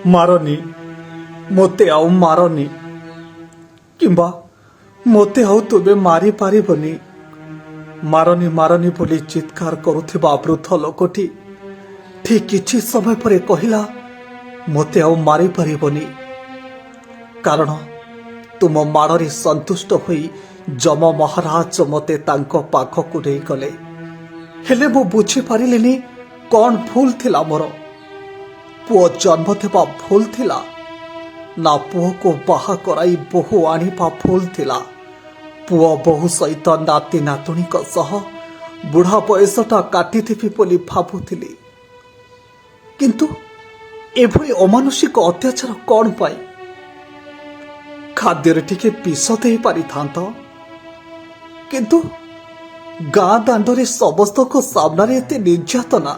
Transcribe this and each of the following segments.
ମାରନି, ମୋତେ ଆଉ ମାରନି କିମ୍ବା ମୋତେ ଆଉ ତୁମେ ମାରିପାରିବନି। ମାରନି, ମାରନି ବୋଲି ଚିତ୍କାର କରୁଥିବା ବୃଦ୍ଧ ଲୋକଟି ଠିକ୍ କିଛି ସମୟ ପରେ କହିଲା, ମୋତେ ଆଉ ମାରିପାରିବନି, କାରଣ ତୁମ ମାଡ଼ରେ ସନ୍ତୁଷ୍ଟ ହୋଇ ଯମ ମହାରାଜ ମୋତେ ତାଙ୍କ ପାଖକୁ ନେଇଗଲେ। ହେଲେ ମୁଁ ବୁଝିପାରିଲିନି, କ'ଣ ଭୁଲ ଥିଲା ମୋର? ପୁଅ ଜନ୍ମ ଦେବା ଭୁଲ ଥିଲା ନା ପୁଅକୁ ବାହା କରାଇ ବୋହୂ ଆଣିବା ଭୁଲ ଥିଲା? ପୁଅ ବୋହୂ ସହିତ ନାତି ନାତୁଣୀଙ୍କ ସହ ବୁଢ଼ା ବୟସଟା କାଟିଦେବି ବୋଲି ଭାବୁଥିଲି, କିନ୍ତୁ ଏଭଳି ଅମାନୁଷିକ ଅତ୍ୟାଚାର କ'ଣ ପାଇଁ? ଖାଦ୍ୟରେ ଟିକେ ବିଷ ଦେଇ ପାରିଥାନ୍ତ, କିନ୍ତୁ ଗାଁ ଦାଣ୍ଡରେ ସମସ୍ତଙ୍କ ସାମ୍ନାରେ ଏତେ ନିର୍ଯାତନା,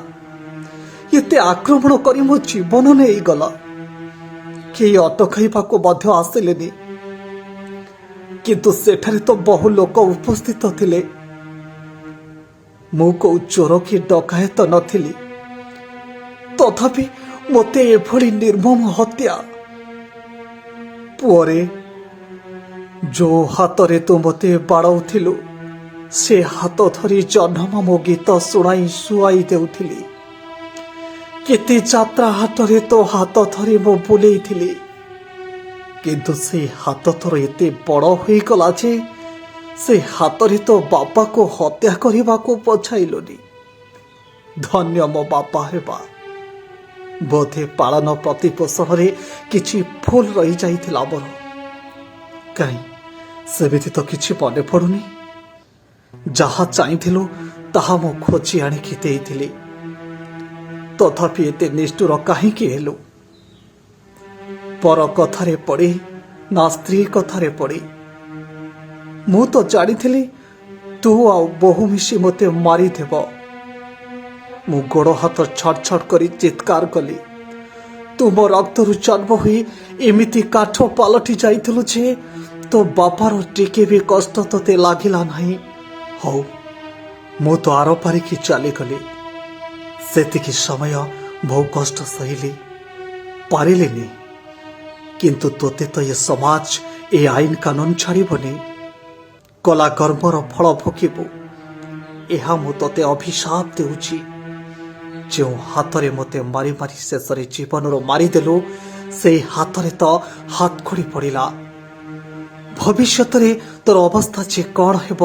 ଏତେ ଆକ୍ରମଣ କରି ମୋ ଜୀବନ ନେଇଗଲ। କେହି ଅଟକାଇବାକୁ ମଧ୍ୟ ଆସିଲେନି। କିନ୍ତୁ ସେଠାରେ ତ ବହୁ ଲୋକ ଉପସ୍ଥିତ ଥିଲେ। ମୁଁ କୋଉ ଚୋର କି ଡକାୟତ ନଥିଲି, ତଥାପି ମୋତେ ଏଭଳି ନିର୍ମମ ହତ୍ୟା। ପୁଅରେ, ଯୋଉ ହାତରେ ତୁ ମୋତେ ବାଡ଼ଉଥିଲୁ, ସେ ହାତ ଧରି ଜହ୍ନମାମୁଁ ଗୀତ ଶୁଣାଇ ଶୁଆଇ ଦେଉଥିଲି। କେତେ ଯାତ୍ରା ହାଟରେ ତୋ ହାତ ଧରି ମୁଁ ବୁଲେଇଥିଲି। କିନ୍ତୁ ସେ ହାତ ତୋର ଏତେ ବଡ଼ ହୋଇଗଲା ଯେ ସେ ହାତରେ ତୋ ବାପାକୁ ହତ୍ୟା କରିବାକୁ ପଛାଇଲୁନି। ଧନ୍ୟ ମୋ ବାପା ହେବା। ବୋଧେ ପାଳନ ପ୍ରତିପୋଷଣରେ କିଛି ଭୁଲ ରହିଯାଇଥିଲା ମୋର। କାହିଁ, ସେମିତି ତ କିଛି ମନେ ପଡୁନି। ଯାହା ଚାହିଁଥିଲୁ, ତାହା ମୁଁ ଖୋଜି ଆଣିକି ଦେଇଥିଲି। ତଥାପି ଏତେ ନିଷ୍ଠୁର କାହିଁକି ହେଲୁ? ପର କଥାରେ ପଡ଼ି ନା ସ୍ତ୍ରୀ କଥାରେ ପଡ଼ି? ମୁଁ ତ ଜାଣିଥିଲି ତୁ ଆଉ ବୋହୂ ମିଶି ମୋତେ ମାରିଦେବ। ମୁଁ ଗୋଡ଼ ହାତ ଛଡ଼ ଛଡ଼ କରି ଚିତ୍କାର କଲି। ତୁ ମୋ ରକ୍ତରୁ ଜନ୍ମ ହୋଇ ଏମିତି କାଠ ପାଲଟି ଯାଇଥିଲୁ ଯେ ତୋ ବାପାର ଟିକେ ବି କଷ୍ଟ ତୋତେ ଲାଗିଲା ନାହିଁ। ହଉ, ମୁଁ ତ ଆର ପାରିକି ଚାଲିଗଲି। ସେତିକି ସମୟ ବହୁ କଷ୍ଟ ସହିଲି, ପାରିଲିନି। କିନ୍ତୁ ତୋତେ ତ ଏ ସମାଜ, ଏ ଆଇନ କାନୁନ ଛାଡ଼ିବନି। କଲା କର୍ମର ଫଳ ଭୋଗିବୁ, ଏହା ମୁଁ ତୋତେ ଅଭିଶାପ ଦେଉଛି। ଯେଉଁ ହାତରେ ମୋତେ ମାରି ମାରି ଶେଷରେ ଜୀବନରୁ ମାରିଦେଲୁ, ସେଇ ହାତରେ ତ ହାତ ଖୋଡ଼ି ପଡ଼ିଲା। ଭବିଷ୍ୟତରେ ତୋର ଅବସ୍ଥା ଯେ କ'ଣ ହେବ,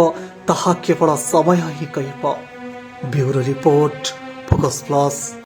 ତାହା କେବଳ ସମୟ ହିଁ କହିବ। Bureau report, focus plus.